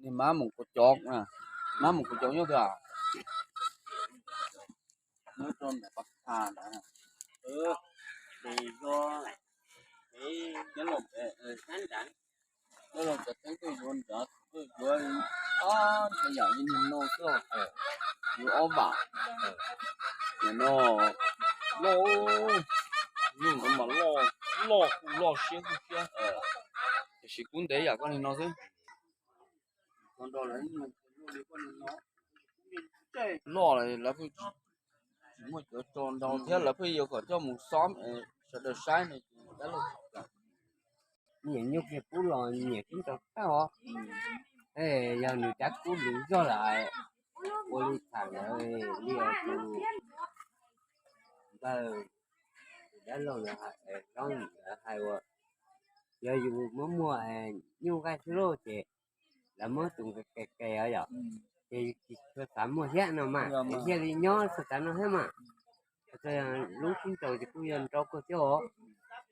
Niag mab mus kuv cov, mab mus kuv cov nyob twg? Nyob rau ntawm pas tha ntawd. Ces yog nyob los sab nrad, nyob los cov teeb tuaj yuav nrad, tuaj yuav ob ntshe yam li niag no xwb, yuav ob vam. Nim no loj, nyuj ntawd mas loj, loj kuj loj siab kuj siab, tiam sis kub ntev yam koj li no xwb. Loj lawv pheej tsis muaj cov tso ntau thiab lawv pheej yuav kom coj mus xob sawv daws saib no ces dab laug txhaum kawg. Nyiam nyuj kiag kub los nyiam kub ntau tag os. Yog nws cab kub luv zog lawm, ua li tham ntawd li tus npawg dab laug ntawd hais, zaub ntawd hais ua, yog yus muab muag nyuj nqaij xwb lauj ces lawv muab tus nqaij qes qes os yom, ces tsis tshua xav muag thiab no mas, thiaj li nyob txog tav no thiab mas. Lub kub ntsaus ces kuj yog nrau kawg thiab os.